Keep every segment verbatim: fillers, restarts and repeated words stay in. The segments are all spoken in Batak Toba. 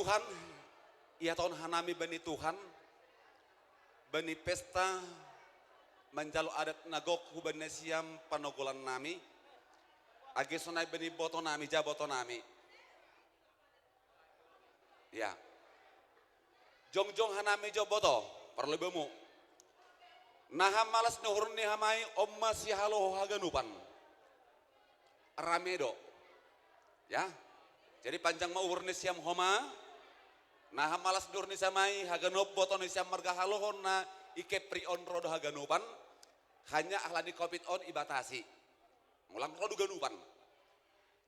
Tan, ihatahon hanami bani Tuhan, bani pesta manjalo adat na gok hubani nasiam panogolan nami, age sonai bani boto nami, ja boto nami. Ya. Jongjong hanami jo boto, parlobeimu. Naha malas ni uhur ni hamai on ma sihaloho haganupan. Rame do. Ya. Jadi panjang ma uhur ni siam homa. Naha malas ni uhur ni siam ai haganup boto ni siam marga haloho na i Kepri on ro do haganupan. Hanya alani covid on ibatasi. Mulang ro do ganupan.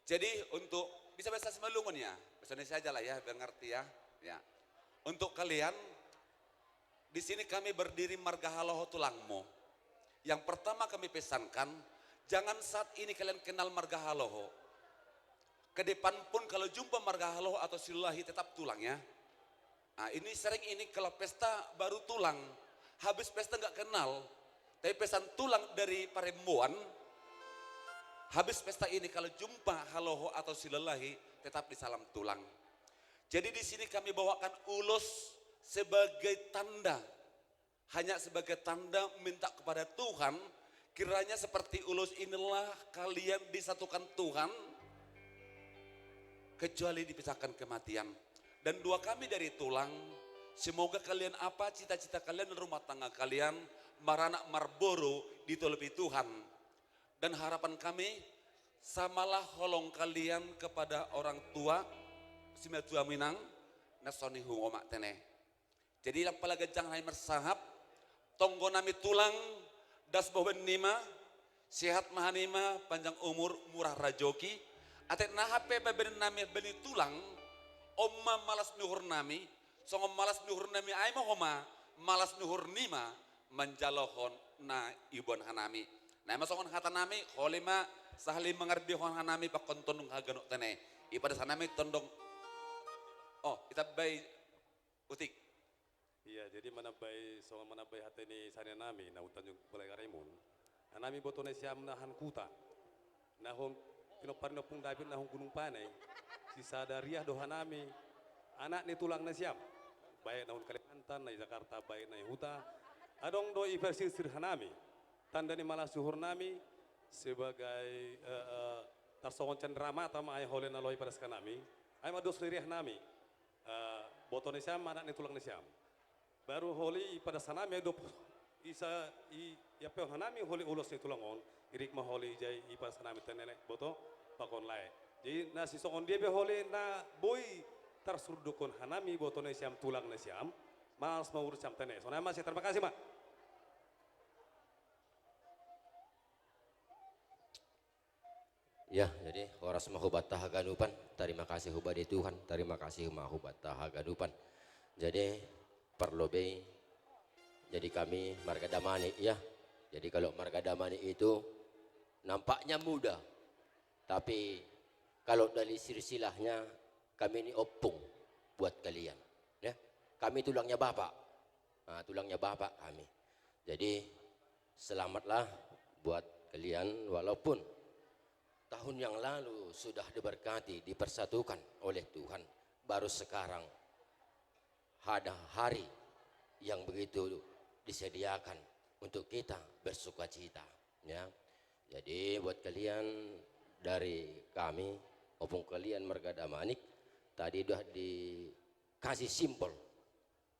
Jadi untuk bisa bahasa Simalungun ya, bahasa Indonesia aja lah ya, biar ngerti ya. Ya. Untuk kalian, di sini kami berdiri marga haloho tulangmu. Yang pertama kami pesankan, jangan saat ini kalian kenal marga haloho. Ke depan pun kalau jumpa marga haloho atau Silalahi tetap tulang ya. Nah, ini sering ini kalau pesta baru tulang, habis pesta nggak kenal. Tapi pesan tulang dari Paremboan, habis pesta ini kalau jumpa haloho atau Silalahi, tetap disalam tulang. Jadi di sini kami bawakan ulos sebagai tanda, hanya sebagai tanda minta kepada Tuhan, kiranya seperti ulos inilah kalian disatukan Tuhan, kecuali dipisahkan kematian. Dan doa kami dari tulang, semoga kalian apa cita-cita kalian dan rumah tangga kalian maranak marboru ditolopi Tuhan. Dan harapan kami, samalah holong kalian kepada orang tua, simatua inang, na songon i hu omak tene. Jadi lam pala ganjang hami marsahap, tonggo nami tulang, das boban nima, sehat ma hanima, panjang umur, murah rajoki, atik naha pe babenan nami bani tulang, on ma malas ni uhur nami, songon malas ni uhur nami ai ma homa, malas ni uhur nima, manjalohon na iboan hanami. Na ima songon hata nami, holi ma, sahali mangarbihon hanami, pakon tondong haganup tene. Ipadas hanami tondong. Oh, itambai Utik. Iya, jadi manambai, songon manambai hata ni sania nami, na umtanjung Balai Karimun. Hanami boto nasiam na han huta. Na hon pinompar ni Ompung David na hon Gunung Pane. Sisada riah do hanami. Anak ni tulang nasiam. Baik na hon Kalimantan, na i Jakarta, baik na i huta. Adong do i persirsir hanami. Tanda ni malas ni uhur nami sebagai, eh, eh, tarsongon cendera mata ma ai holi na lohi padas hanami. Ai ma dos ni riah nami. Eh, boto nasiam, anak ni tulang nasiam. Baru holi ipadas hanami, dob isa i, iampe hanami holi ulos ni tulang on, irik ma holi ijai ipadas hanami tene boto, pakon lae. Jadi na sisongon dia be holi na boi tarsurdukhon hanami boto nasiam tulang nasiam, malas ma uhur siam tene. Songon i ma, terima kasih ma. Ya, jadi horas ma hubanta haganupan, tarima kasih hubani Tuhan, tarima kasih ma hubanta haganupan. Jadi parlobei, jadi kami marga Damanik ya. Jadi kalau marga Damanik itu nampaknya muda, tapi kalau dari silsilahnya kami ini ompung buat kalian. Ya, kami tulangnya bapak. Nah, tulangnya bapak kami. Jadi selamatlah buat kalian, walaupun tahun yang lalu sudah diberkati, dipersatukan oleh Tuhan, baru sekarang ada hari yang begitu disediakan untuk kita bersukacita, ya. Jadi buat kalian dari kami, ompung kalian marga Damanik, tadi udah dikasih simbol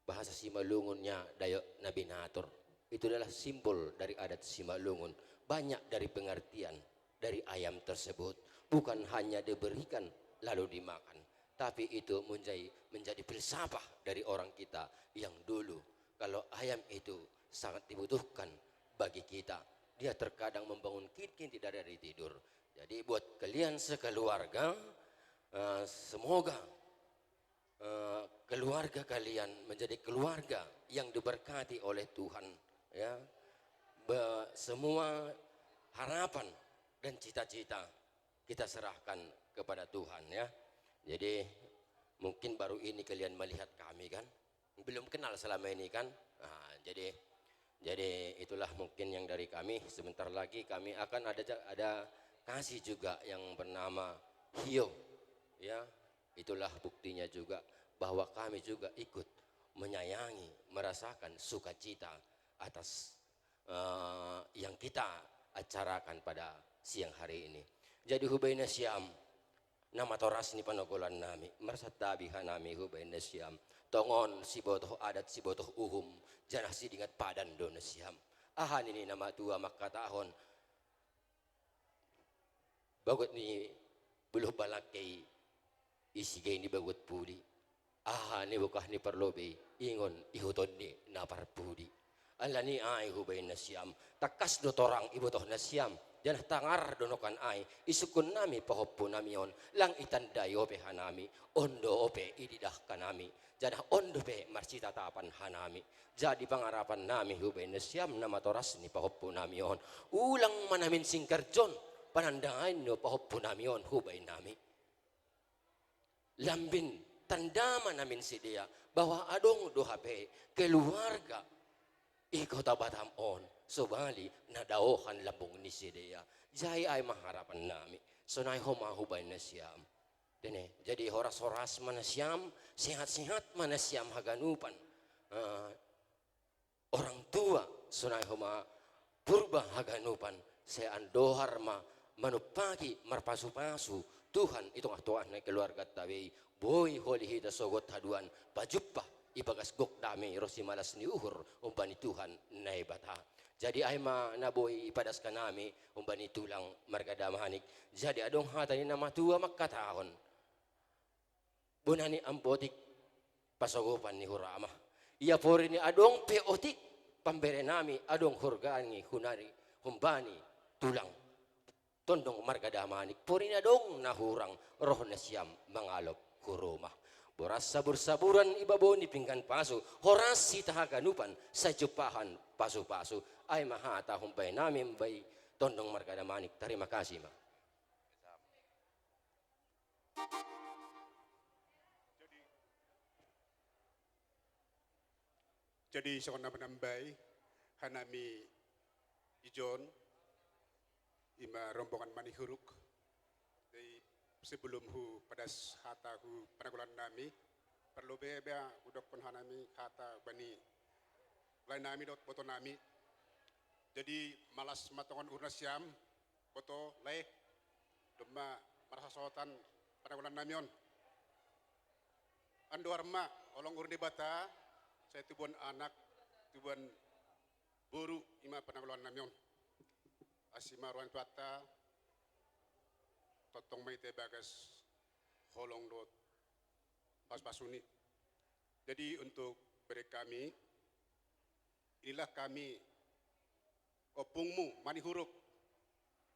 bahasa Simalungunnya Dayot Nabinator. Itu adalah simbol dari adat Simalungun. Banyak dari pengertian dari ayam tersebut. Bukan hanya diberikan lalu dimakan, tapi itu menjadi, menjadi filsafat dari orang kita yang dulu. Kalau ayam itu sangat dibutuhkan bagi kita. Dia terkadang membangun kin-, kin tidak dari tidur. Jadi buat kalian sekeluarga, eh, semoga eh, keluarga kalian menjadi keluarga yang diberkati oleh Tuhan, ya. Be-, semua harapan dan cita-cita kita serahkan kepada Tuhan, ya. Jadi mungkin baru ini kalian melihat kami kan, belum kenal selama ini kan. Nah, jadi jadi itulah mungkin yang dari kami. Sebentar lagi kami akan ada ja-, ada kasih juga yang bernama Hio, ya. Itulah buktinya juga bahwa kami juga ikut menyayangi, merasakan sukacita atas, eh, yang kita acarakan pada siang hari ini. Jadi hubaen nasiam, na matoras ni panogolan nami, marsantabi hanami hubaen nasiam. Tongon sibotoh adat, sibotoh uhum, janah sidingat padan do nasiam. Aha nini na matua mangkatahon, bagot ni bulung balangke i, i sigei ni bagot pudi. Aha ni bokah ni parlobei, ingon ihuton ni na parpudi. Alani ai hubaen nasiam, tangkas do torang ibotoh nasiam, janah tangar do nongkan ai, isungkun nami pahompu nami on, lang itandai ope hanami, on do ope ididah hanami, janah on dope marsitatapan hanami. Jadi pangarapan nami hubaen nasiam na matoras ni pahompu nami on, ulang ma na minsingkar jon, panandaon ni pahompu nami on hubaen nami. Lambin tanda ma na minsidea, bahwa adong do hape keluarga i Kota Batam on, sobali na daohan lambung ni sidea. Jadi ai ma harapan nami, sonai homa hubaen nasiam. Dene, jadi horas-horas ma nasiam, sehat-sehat ma nasiam haganupan. Eh, orang tua, sonai homa purba haganupan, sai andohar ma manumpaki marpasu-pasu Tuhan i tongah-tongah ni keluarganta be i, boi holi hita sogot haduan pajumpang i bagas gok dame ro simalas ni uhur umbani Tuhan Naibata. Jadi ai ma na boi ipadaskan nami umbani tulang marga Damanik. Jadi adong hata ni na matua mangkatahon, bona ni ambotik pasogopan ni hurama. Ia porini adong pe otik, pambere nami adong hurgangi hunari, humbani tulang tondong marga Damanik. Porini adong na hurang, roh nasiam mangalop hu rumah. Boras sabur-saburan i babo ni pinggan pasu, horas hita haganupan sai jumpahan pasu-pasu. Ai ma hata hubaen nami, hubaen tondong marga Damanik. Tarima kasih ma. Jadi, jadi songon na manambai hanami ijon, ima rombongan Manihuruk. Jadi sebelum hupadas hata hu panagolan nami, parlobei ba hudokkon hanami hata bani lae nami dohot boto nami. Jadi malas ma tongon uhur nasiam, boto, lae, domma marhasohotan panagolan nami on. Andohar ma, holong uhur ni Debata, sai tubuan anak, tubuan boru, ima panagolan nami on. Asi ma roha ni Tuhanta, tongtong ma hita i bagas holong dohot pasu-pasu ni. Jadi untuk bere kami, inilah kami, ompungmu, Manihuruk.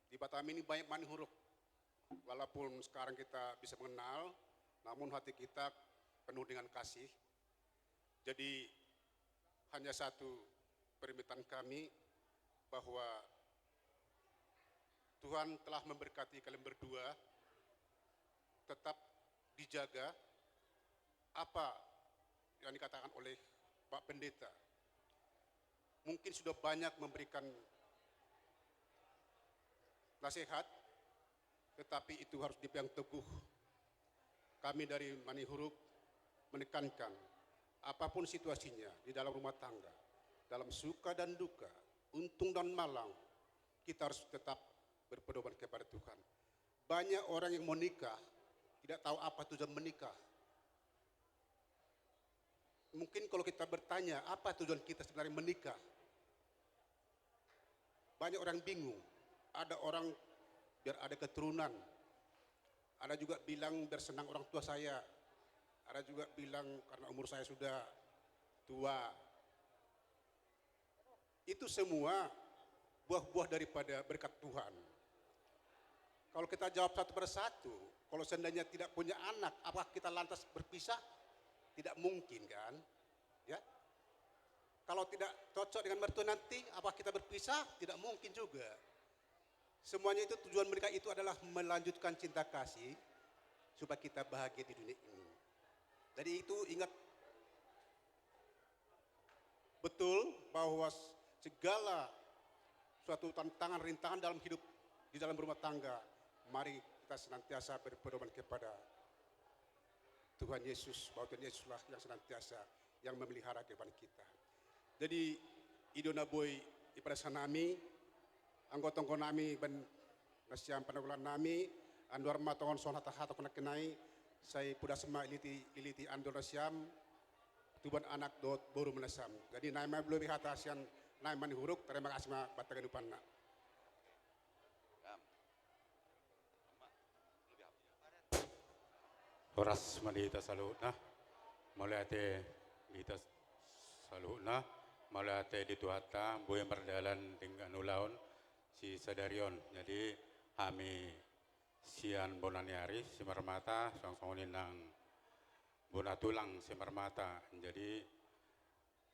Di Batam ini banyak Manihuruk. Walaupun sekarang kita bisa mengenal, namun hati kita penuh dengan kasih. Jadi, hanya satu permintaan kami, bahwa Tuhan telah memberkati kalian berdua, tetap dijaga apa yang dikatakan oleh Pak Pendeta. Mungkin sudah banyak memberikan nasihat, tetapi itu harus dipegang teguh. Kami dari Manihuruk menekankan, apapun situasinya di dalam rumah tangga, dalam suka dan duka, untung dan malang, kita harus tetap berpedoman kepada Tuhan. Banyak orang yang mau nikah, tidak tahu apa tujuan menikah. Mungkin kalau kita bertanya, apa tujuan kita sebenarnya menikah? Banyak orang bingung. Ada orang biar ada keturunan. Ada juga bilang biar senang orang tua saya. Ada juga bilang karena umur saya sudah tua. Itu semua buah-buah daripada berkat Tuhan. Kalau kita jawab satu per satu, kalau seandainya tidak punya anak, apakah kita lantas berpisah? Tidak mungkin, kan? Ya. Kalau tidak cocok dengan mertua nanti, apakah kita berpisah? Tidak mungkin juga. Semuanya itu, tujuan menikah itu adalah melanjutkan cinta kasih supaya kita bahagia di dunia ini. Jadi itu ingat betul bahwa segala suatu tantangan, rintangan dalam hidup, di dalam rumah tangga, mari kita senantiasa berpedoman kepada Tuhan Yesus, bahwa Tuhan Yesuslah yang senantiasa yang memelihara kehidupan kita. Jadi, i do na boi dipasahat nami, anggo tonggo nami baen nasiam panogulan nami, andor ma tongon songon hata-hata nangkin i, sai podas ma liliti, liliti andor nasiam, tubuan anak dohot boru ma nasiam. Jadi, naeng ma lobi hata sian nami manihuruk, terima kasih ma banta ganupanna. Horas ma di hita saluhutna. Mauliate di hita saluhutna. Mauliate di Tuhanta, boi mardalan denggan ulaon sisadari on. Jadi, hami sian bona ni ari Simarmata, songon i nang bona tulang Simarmata. Jadi,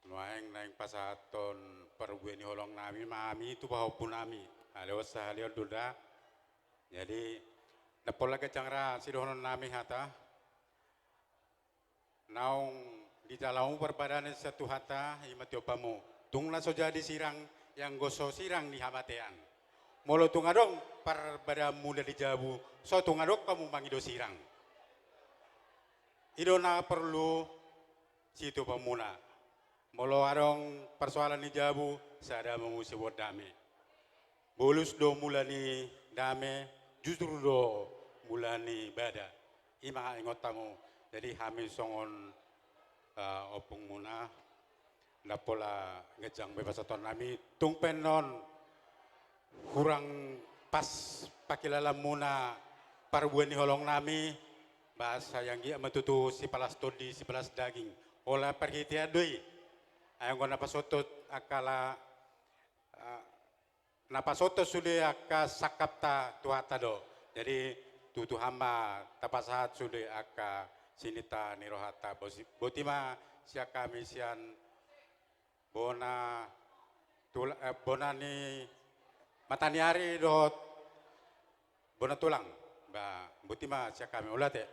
nuaeng naeng pasahathon parbue ni holong nami ma hami tu pahompu nami. Alai on sahali on do da. Jadi, ndang pola ganjang ra sidohonon nami hata. Naung dijalo hamu parbadanan sian Tuhanta, i ma tiompamu. Tung na so jadi sirang, ianggo so sirang ni hamatean. Molo tung adong parbadaanmuna di jabu, so tung adong hamu mangido sirang. I do na porlu sitompuanmuna. Molo adong parsoalan ni jabu, sada ma muse boan dame. Bolus do mula ni dame, justru do mula ni bada. I ma ingot hamu. Jadi hami songon, eh, ompungmuna, ndang pola ganjang be pasahaton nami, tung pe annon hurang pas pangkilalaanmuna parbue ni holong nami, ba sai anggiat ma tutu sipalas tondi, sipalas daging. Holan parhitean do i. Ai anggo na pasotot angka la, ah, na pasotot sude angka sangkapta Tuhanta do. Jadi, tu Tuhan ma tapasahat sude angka sininta ni rohanta. Bosi-, boti ma sian hami sian bona tul-, eh, bona ni mata ni ari dohot bona tulang. Ba, boti ma sian hami, mauliate.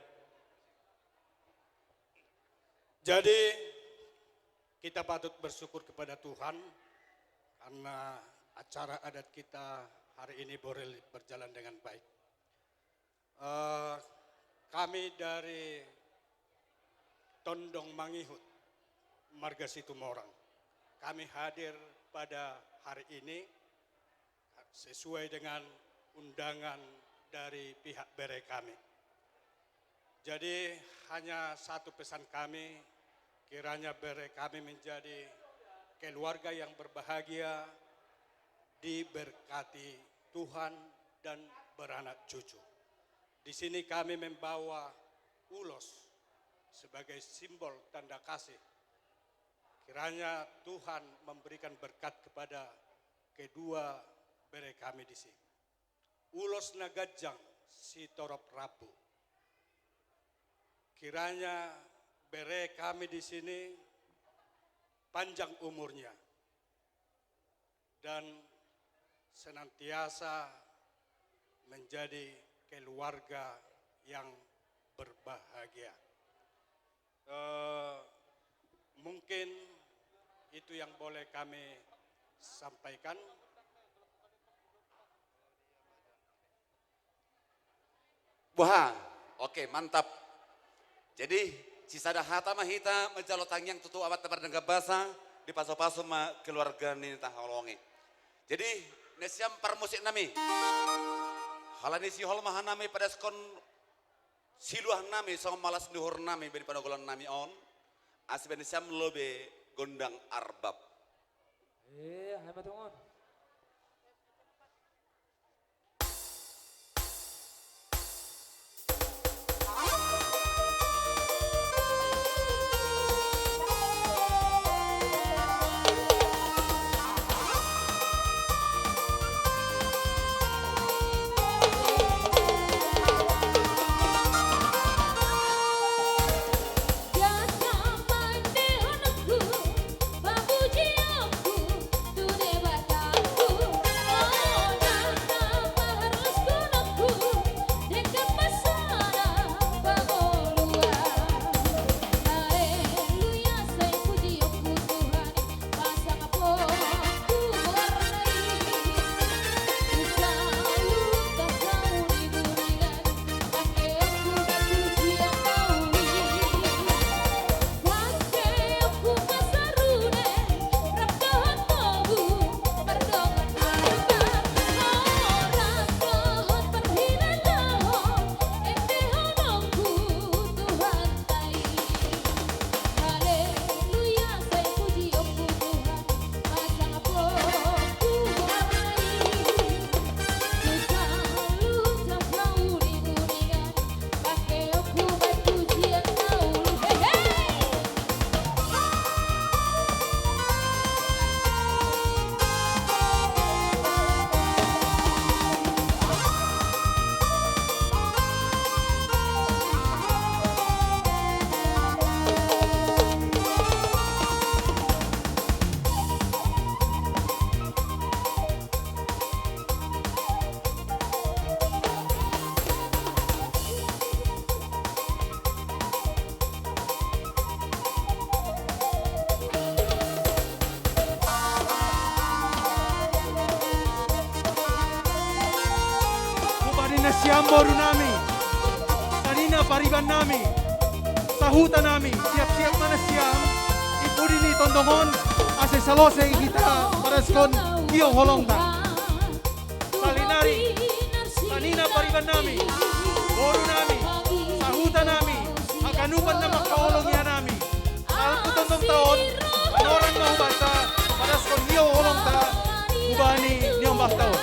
Jadi, kita patut bersyukur kepada Tuhan karena acara adat kita hari ini boleh berjalan dengan baik. Eh, kami dari Tondong Mangihut, marga Situmorang. Kami hadir pada hari ini sesuai dengan undangan dari pihak bere kami. Jadi, hanya satu pesan kami, kiranya bere kami menjadi keluarga yang berbahagia, diberkati Tuhan, dan beranak cucu. Di sini kami membawa ulos sebagai simbol tanda kasih. Kiranya Tuhan memberikan berkat kepada kedua bere kami di sini. Ulos na ganjang sitorop rambu. Kiranya bere kami di sini panjang umurnya dan senantiasa menjadi keluarga yang berbahagia. Eh, mungkin itu yang boleh kami sampaikan. Boha, oke, mantap. Jadi, sisada hata ma hita manjalo tangiang tu Amanta Pardenggan Basa, dipasupasu ma keluarga ni na tahaholongi. Jadi, nasiam parmusik nami, alani sihol ma hanami padaskon siluah nami songon malas ni uhur nami baen panogulan nami on, asa baen nasiam lobi gondang arbab. Eh, hai ma tongon. Amboru nami, sanina pariban nami, sahuta nami, siap-siap ma nasiam di pudi ni tondong on, ase salose hita mandaskon hio holongta. Salinari, sanina pariban nami, boru nami, sahuta nami, haganupan na mangkaholongi hami. Salpu tondongta on, panorang ma hubanta, mandaskon hio holongta, hubani ni ombakta on.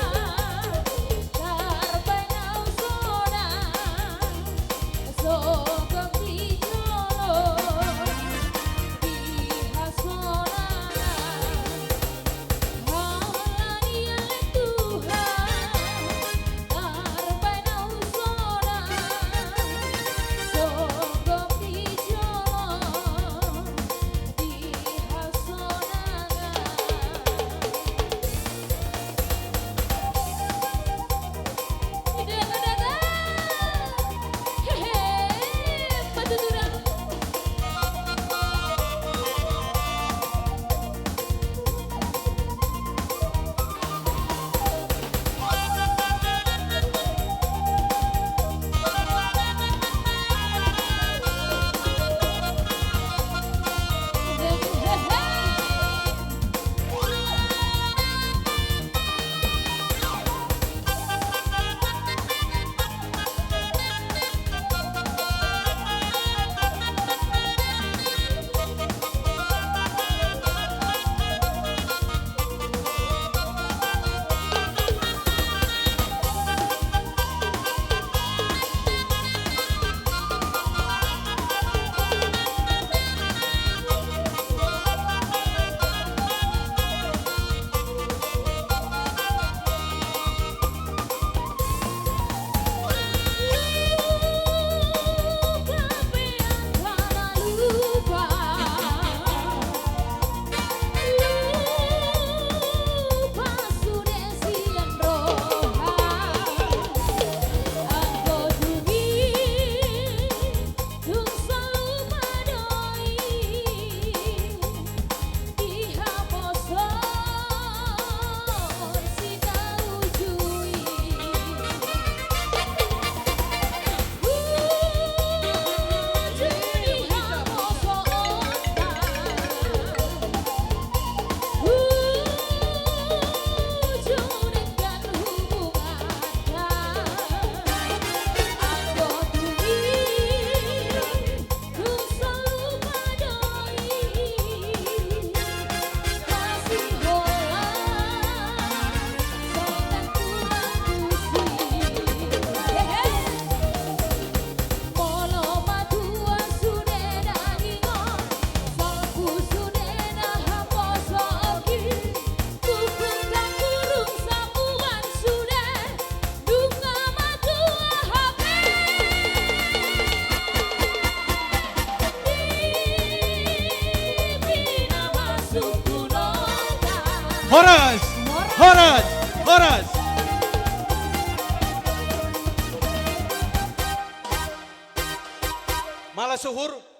Horas! Horas! Horas! Mala suhur.